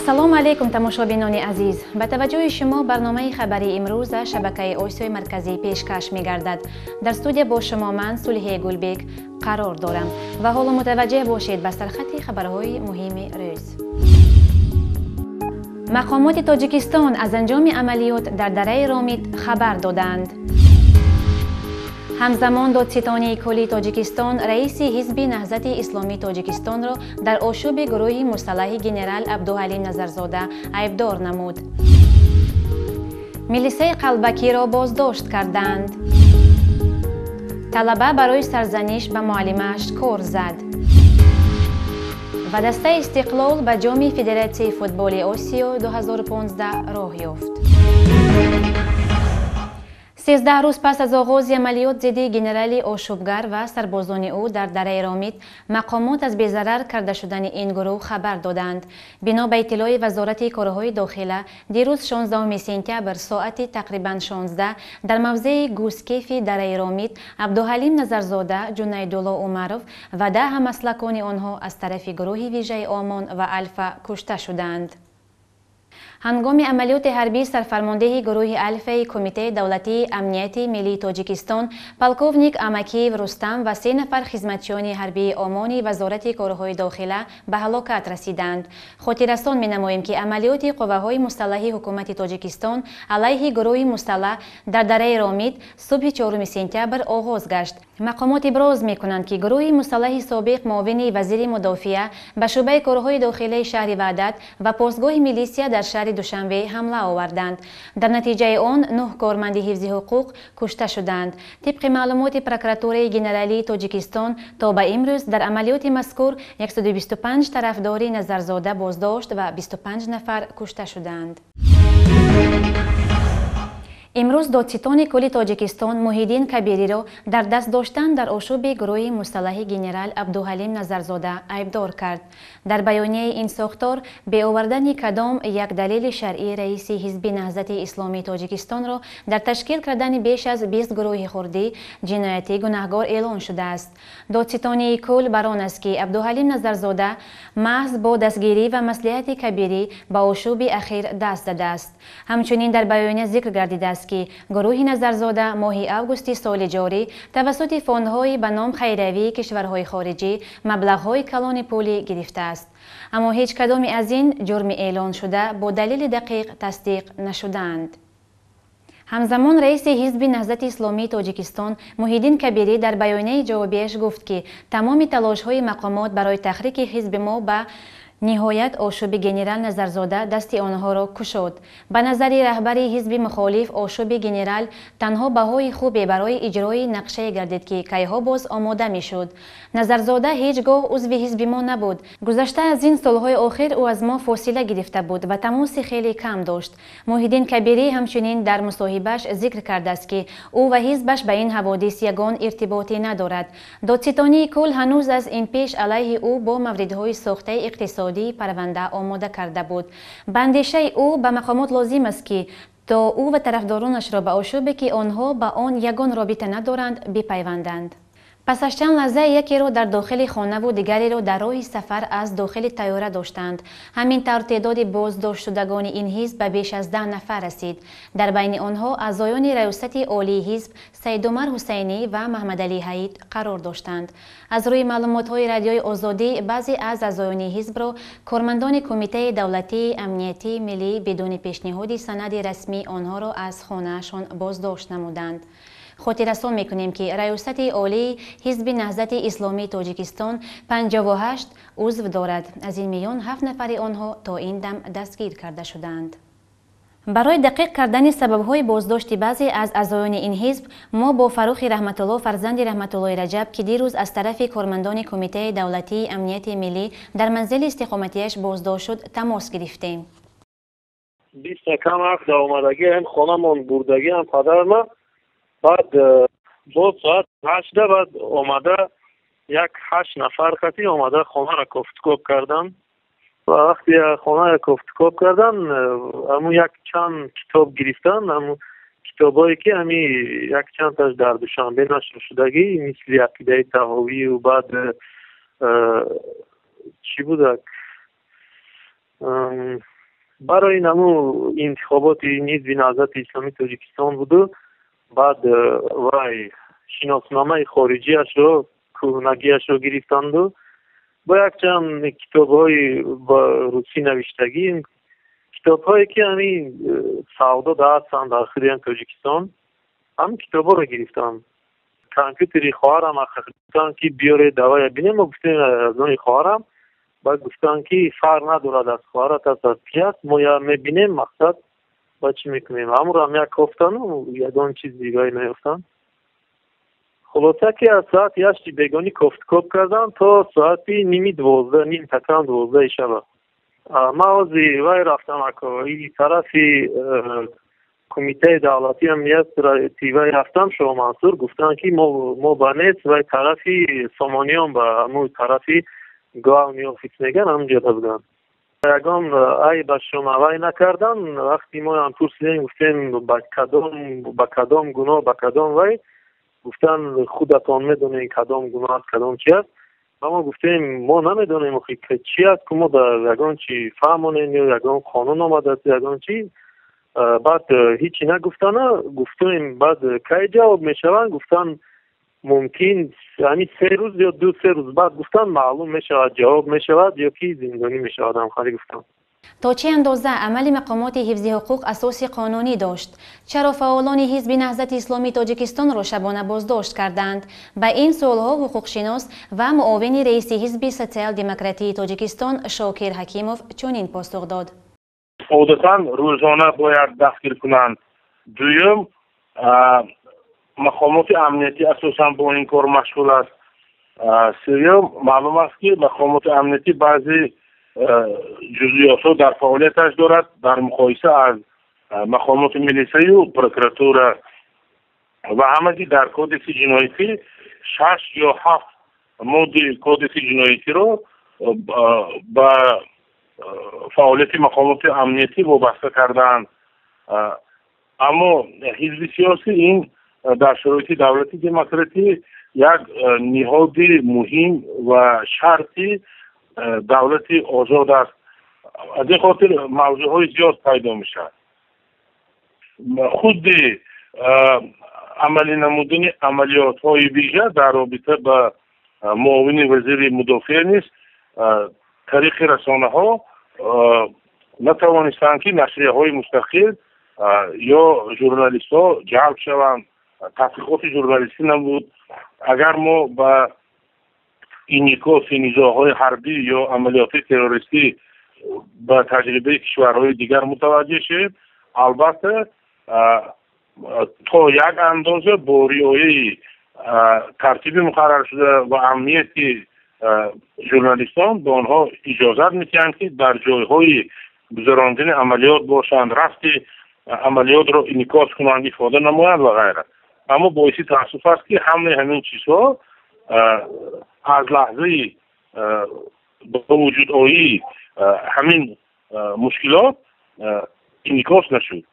Ассалому алайкум, тамошобинони азиз. Ба таваҷҷӯҳи шумо барномаи хабарии имрӯз аз шабакаи Осиёи Марказӣ пешкаш мегардад. Дар студия бо шумо ман, Сулҳияи Гулбек, қарор дорам ва ҳоло мутаваҷҷеҳ бошед ба сархати хабарҳои муҳими рӯз. Мақомоти Тоҷикистон аз анҷоми амалиёт дар дараи Ромит хабар доданд. Ҳамзамон додситонии куллии Тоҷикистон раиси ҳизби Наҳзати Исломии Тоҷикистонро дар ошӯби гурӯҳи мусаллаҳи генерал Абдуҳалим Назарзода айбдор намуд. Милисаи қалбакиро боздошт карданд. Талаба барои сарзаниш ба муаллимааш кор зад. Ва дастаи Истиқлол ба ҷоми Федератсияи футболи Осиё 2015 роҳ ёфт. 13 рӯз пас аз оғози амалиёт зидди генерали ошӯбгар ва сарбозони ӯ дар дараи Ромит, мақомот аз безарар карда шудани ин гурӯҳ хабар доданд. Бино ба иттилои Вазорати корҳои дохила, дирӯз, 16 сентябр, соати тақрибан 16 дар мавзеи Гӯскефи дараи Ромит Абдуҳалим Назарзода, Ҷунайдулло Умаров ва 10 ҳамаслакони онҳо аз тарафи гурӯҳи вижаи Омон ва Алфа кушта шуданд. Ҳангоми амалиёти ҳарбӣ сарфармондеҳи гурӯҳи Алфаи Кумитаи давлатии амнияти миллии Тоҷикистон полковник Амакиев Рустам ва се нафар хизматчиёни ҳарбии Омони Вазорати корҳои дохила ба ҳалокат расиданд. Хотиррасон менамоем, ки амалиёти қувваҳои мусаллаҳи ҳукумати Тоҷикистон алайҳи гурӯҳи мусаллаҳ дар дараи Ромит субҳи 4 сентябр оғоз гашт. Мақомот иброз мекунанд, ки гурӯҳи мусаллаҳи собиқ муовини вазири мудофиа ба шӯъбаи корҳои дохилаи шаҳри Ваҳдат ва постгоҳи милисия дар шаҳри Душанбе ҳамла оварданд. Дар натиҷаи он нӯҳ корманди ҳифзи ҳуқуқ кушта шуданд. Тибқи маълумоти Прокуратураи генералии Тоҷикистон, то ба имрӯз дар амалиёти мазкур 125 тарафдори Назарзода боздошт ва 25 нафар кушта шуданд. Имрӯз додситони кулли Тоҷикистон Муҳиддин Кабириро дар даст доштан дар ошӯби гурӯҳи мусаллаҳи генерал Абдуҳалим Назарзода айбдор кард. Дар баёнияи ин сохтор беовардани кадом як далели шаръӣ раиси ҳизби Наҳзати Исломии Тоҷикистонро дар ташкил кардани беш аз 20 гурӯҳи хурдӣ ҷиноятӣ гунаҳгор эълон шудааст. Додситонии кул бар он аст, ки Абдуҳалим Назарзода маҳз бо дастгирӣ ва маслиҳати Кабирӣ ба ошӯби ахир даст задааст. Ҳамчунин дар баёния зикр гардидааст, ки гурӯҳи Назарзода моҳи августи соли ҷорӣ тавассути фондҳои ба ном хайриявии кишварҳои хориҷӣ маблағҳои калони пулӣ гирифтааст. Аммо ҳеҷ кадоме аз ин ҷурми эълоншуда бо далели дақиқ тасдиқ нашудаанд. Ҳамзамон раиси ҳизби Наҳзати Исломии Тоҷикистон Муҳиддин Кабирӣ дар баёнияи ҷавобияш гуфт, ки тамоми талошҳои мақомот барои таҳрики ҳизби мо ба ниҳоят ошӯби генерал Назарзода дасти онҳоро кушод. Ба назари раҳбари ҳизби мухолиф, ошӯби генерал танҳо баҳои хубе барои иҷрои нақшае гардид, ки кайҳо боз омода мешуд. Назарзода ҳеҷ гоҳ узви ҳизби мо набуд. Гузашта аз ин, солҳои охир ӯ аз мо фосила гирифта буд ва тамоси хеле кам дошт. Муҳиддин Кабирӣ ҳамчунин дар мусоҳибааш зикр кардааст, ки ӯ ва ҳизбаш ба ин ҳаводис ягон иртиботе надорад. Додситонии кул ҳанӯз аз ин пеш алайҳи ӯ бо мавридҳои сохтаи иқтисодӣ парванда омода карда буд. Ба андешаи ӯ, ба мақомот лозим аст, ки то ӯ ва тарафдоронашро ба ошӯбе, ки онҳо ба он ягон робита надоранд, бипайванданд. Пас аз чанд лаҳза якеро дар дохили хонаву дигареро дар роҳи сафар аз дохили тайёра доштанд. Ҳамин тавр теъдоди боздоштшудагони ин ҳизб ба беш аз 10 нафар расид. Дар байни онҳо аъзоёни раёсати олии ҳизб Саидумар Ҳусайнӣ ва Маҳмадалӣ Ҳаид қарор доштанд. Аз рӯи маълумотҳои Радиои Озодӣ, баъзе аз аъзоёни ҳизбро кормандони Кумитаи давлатии амниятии миллӣ бидуни пешниҳоди санади расмӣ онҳоро аз хонаашон боздошт намуданд. Хотиррасон мекунем, ки Раёсати олии ҳизби Наҳзати Исломии Тоҷикистон 58 узв дорад. Аз ин миён ҳафт нафари онҳо то ин дам дастгир карда шудаанд. Барои дақиқ кардани сабабҳои боздошти баъзе аз аъзоёни ин ҳизб мо бо Фаррухи Раҳматулло, фарзанди Раҳматуллои Раҷаб, ки дирӯз аз тарафи кормандони Кумитаи давлатии амнияти миллӣ дар манзили истиқоматиаш боздошт шуд, тамос гирифтем. 20 кам вақт омадагиам, хонамон бурдагиам падарма. Баъд боз соат 8-да баъд омада, як ҳашт нафар каси омада, хонаро кофтукоб кардан. Ва вақте хонаро кофтукоб кардан, ҳамун як чанд китоб гирифтан, ҳамун китобҳое ки ҳами як чандташ дар Душанбе нашр шудагӣ, мисли Ақидаи Таҳовию баъд чӣ будак. Барои наму интихоботи Ҳизби Наҳзати Исломии Тоҷикистон буду, баъд вай шиносномаи хориҷиашро, кӯҳнагиашро гирифтанду бо якчанд китобҳои ба русӣ навиштагӣ, китобҳое ки ҳамин савдо ҳастанд дар худи Тоҷикистон, ҳамин китобҳоро гирифтанд. Компютери хоҳарам гуфтанд, ки биёред, давая бинем. Мо гуфтем, аз они хоҳарам. Баъд гуфтанд, ки фарқ надорад, аз хоҳарат аст, аз ки аст, мо я мебинем, мақсад ба чӣ мекунем. Ҳамонро як кофтану ягон чиз дигаре наёфтанд. Хулоса, ки аз соати 8 бегонӣ кофткоб кардам то соати 11:30, ним такран 12 шаба. Ман ҳози вай рафтам, ако и тарафи Кумитаи давлатии амният вай рафтам, Шоҳмансур, гуфтанд, ки мо ба нест, вай тарафи Сомониён, ба ҳамун тарафи главный офис меган, ҳамунҷода буданд. Ягон айбашон вай накардан. Вақти мо ҳам пурсидем, гуфтем, ба кадом гуноҳ, ба кадом вай, гуфтанд, худатон медонед, кадом гуноҳ аст, кадом чи аст. Ва мо гуфтем, мо намедонем, охи чи аст, ку мо дар ягон чи фаҳмонем ё ягон қонун омадааст, ягон чи. Баъд ҳичи нагуфтана. Гуфтем, баъд кай ҷавоб мешаванд? Гуфтанд, мумкин ҳамин 3 рӯз ё 2-3 рӯз баъд, гуфтанд, маълум мешавад, ҷавоб мешавад ё ки зиндонӣ мешавад, ҳамхалӣ гуфтанд. То чӣ андоза амали мақомоти ҳифзи ҳуқуқ асоси қонунӣ дошт? Чаро фаъолони Ҳизби Наҳзати Исломии Тоҷикистонро шабона боздошт карданд? Ба ин суолҳо ҳуқуқшинос ва муовини раиси Ҳизби Социал-демократии Тоҷикистон Шокир Ҳакимов чунин посух дод. Одатан рӯзона бояд дастгир кунанд. Дуюм, мақомоти амниятӣ асосан бо ин кор машғул аст. Сеюм, маълум аст, ки мақомоти амниятӣ баъзе ҷузъиётҳо дар фаъолияташ дорад дар муқоиса аз мақомоти милисаю прокуратура. Ва ҳамагӣ дар Кодекси ҷиноятӣ шаш ё ҳафт моддаи Кодекси ҷиноятиро ба фаъолияти мақомоти амниятӣ вобаста кардаанд. Аммо ҳизби сиёсӣ ин дар шароити давлати демократӣ як ниҳоди муҳим ва шарти давлати озод аст. Аз ин хотир мавзӯъҳои зиёд пайдо мешавад. Худи амалӣ намудани амалиётҳои вижа дар робита ба муовини вазири мудофиа низ тариқи расонаҳо натавонистанд, ки нашрияҳои мустақил ё журналистҳо ҷалб шаванд. Таҳқиқоти журналистӣ набуд. Агар мо ба инъикоси низоъҳои ҳарбӣ ё амалиёти террористӣ ба таҷрибаи кишварҳои дигар мутаваҷҷеҳ шавем, албатта, то як андоза бо риояи тартиби муқарраршуда ва амнияти журналистон ба онҳо иҷозат медиҳанд, ки дар ҷойҳои гузарондани амалиёт бошанд, рафти амалиётро инъикос кунанд, ифода намоянд ва ғайра. Аммо боиси таассуф аст, ки ҳамаи ҳамин чизҳо аз лаҳзаи ба вуҷудоии ҳамин мушкилот инъикос нашуд.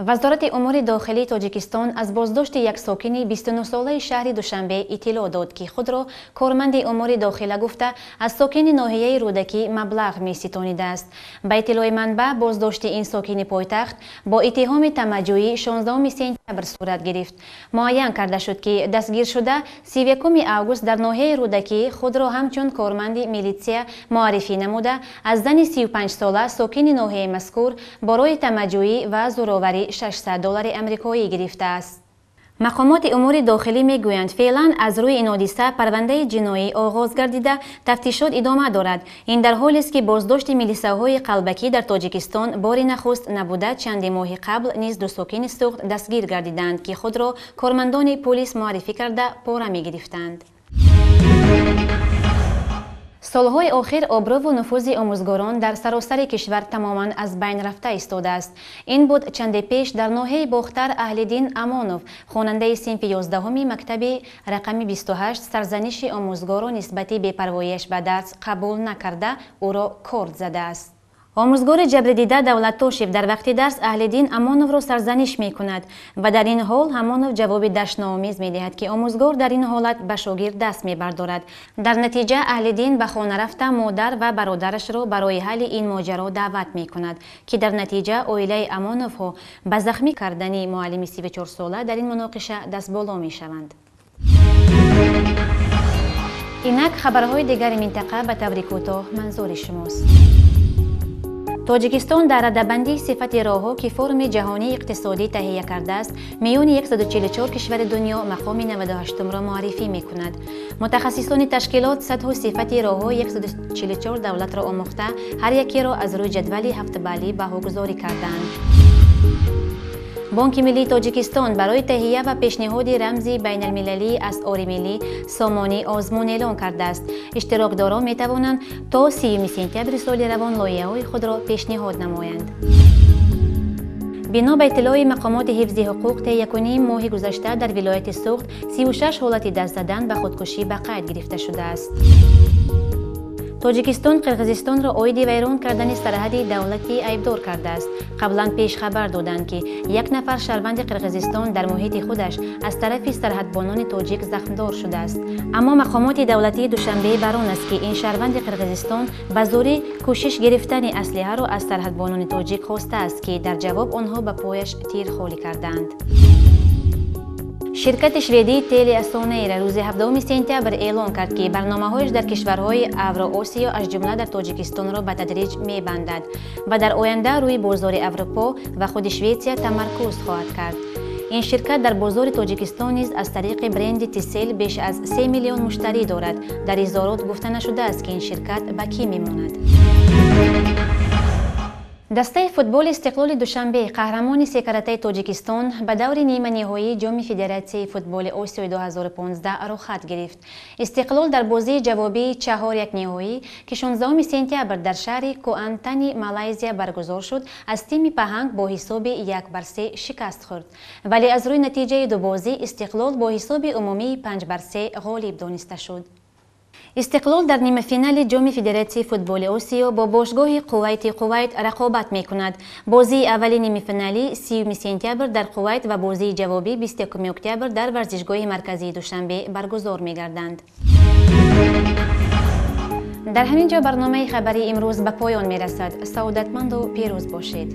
Вазорати умури дохилии Тоҷикистон аз боздошти як сокини 29-солаи шаҳри Душанбе иттилоъ дод, ки худро корманди умури дохила гуфта, аз сокини ноҳияи Рӯдакӣ маблағ меситонидааст. Ба иттилои манбаъ, боздошти ин сокини пойтахт бо иттиҳоми тамаъҷӯӣ 16 сентябр сурат гирифт. Муайян карда шуд, ки дастгиршуда 31 август дар ноҳияи Рӯдакӣ худро ҳамчун корманди милитсия муаррифӣ намуда, аз зани 35-сола сокини ноҳияи мазкур барои тамаъҷӯӣ ва зӯроварӣ 600 доллари амрикоӣ гирифтааст. Мақомоти умури дохилӣ мегӯянд, феълан аз рӯи ин ҳодиса парвандаи ҷиноӣ оғоз гардида, тафтишот идома дорад. Ин дар ҳолест, ки боздошти милисаҳои қалбакӣ дар Тоҷикистон бори нахуст набуда, чанде моҳи қабл низ ду сокини Суғд дастгир гардиданд, ки худро кормандони пулис муаррифӣ карда, пора мегирифтанд. Солҳои охир обрӯву нуфузи омӯзгорон дар саросари кишвар тамоман аз байн рафта истодааст. Ин буд, чанде пеш дар ноҳияи Бохтар Аҳлиддин Амонов, хонандаи синфи 11-уми мактаби рақами 28, сарзаниши омӯзгорро нисбати бепарвоияш ба дарс қабул накарда, ӯро корд задааст. Омӯзгори ҷабридида Давлаттошев дар вақти дарс Аҳлиддин Амоновро сарзаниш мекунад ва дар ин ҳол Амонов ҷавоби дашноомез медиҳад, ки омӯзгор дар ин ҳолат ба шогирд даст мебардорад. Дар натиҷа Аҳлиддин ба хона рафта модар ва бародарашро барои ҳалли ин моҷаро даъват мекунад, ки дар натиҷа оилаи Амоновҳо ба захмӣ кардани муаллими 34сола дар ин муноқиша дастболо мешаванд. Инак хабарҳои дигари минтақа ба таври кӯтоҳ манзури шумост. Тоҷикистон дар радабандии сифати роҳҳо, ки Форуми ҷаҳонии иқтисодӣ таҳия кардааст, миёни 144 кишвари дунё мақоми 98-умро муаррифӣ мекунад. Мутахассисони ташкилот сатҳу сифати роҳҳои 144 давлатро омӯхта, ҳар якеро аз рӯи ҷадвали ҳафтбаллӣ баҳогузорӣ кардаанд. Бонки миллии Тоҷикистон барои таҳия ва пешниҳоди рамзи байналмилалии асъори миллӣ сомонӣ озмун эълон кардааст. Иштирокдорон метавонанд то 30 сентябри соли равон лоиҳаҳои худро пешниҳод намоянд. Бино ба иттилои мақомоти ҳифзи ҳуқуқ, таи якуним моҳи гузашта дар вилояти Суғд 36 ҳолати даст задан ба худкушӣ ба қайд гирифта шудааст. Тоҷикистон Қирғизистонро оиди вайрон кардани сарҳади давлатӣ айбдор кардааст. Қаблан пеш хабар доданд, ки як нафар шаҳрванди Қирғизистон дар муҳити худаш аз тарафи сарҳадбонони тоҷик захмдор шудааст. Аммо мақомоти давлатии Душанбе бар он аст, ки ин шаҳрванди Қирғизистон ба зӯрӣ кӯшиш гирифтани аслиҳаро аз сарҳадбонони тоҷик хостааст, ки дар ҷавоб онҳо ба пояш тир холӣ кардаанд. Ширкати шведии Телиасонера рӯзи 17 сентябр эълон кард, ки барномаҳояш дар кишварҳои Авроосиё, аз ҷумла дар Тоҷикистонро ба тадриҷ мебандад ва дар оянда рӯи бозори Аврупо ва худи Шветсия тамаркуз хоҳад кард. Ин ширкат дар бозори Тоҷикистон низ аз тариқи бренди Тисел беш аз 3 миллион муштарӣ дорад. Дар изҳорот гуфта нашудааст, ки ин ширкат ба кӣ мемонад. Дастаи футболи Истиқлоли Душанбе, қаҳрамони секаратаи Тоҷикистон, ба даври ниманиҳоии Ҷоми Федератсияи футболи Осиёи 2015 роҳхат гирифт. Истиқлол дар бозии ҷавобии 4-1 ниҳоӣ, ки 16 сентябр дар шаҳри Куантани Малайзия баргузор шуд, аз тими Паҳанг бо ҳисоби 1-3 шикаст хӯрд. Вале аз рӯи натиҷаи ду бозӣ Истиқлол бо ҳисоби умумии 5-3 ғолиб дониста шуд. Истиқлол дар нимафинали Ҷоми Федератсияи футболи Осиё бо бошгоҳи Қувайти Қувайт рақобат мекунад. Бозии аввали нимафиналӣ 30 сентябр дар Қувайт ва бозии ҷавобӣ 21 октябр дар варзишгоҳи марказии Душанбе баргузор мегарданд. Дар ҳамин ҷо барномаи хабарии имрӯз ба поён мерасад. Саодатманду пирӯз бошед.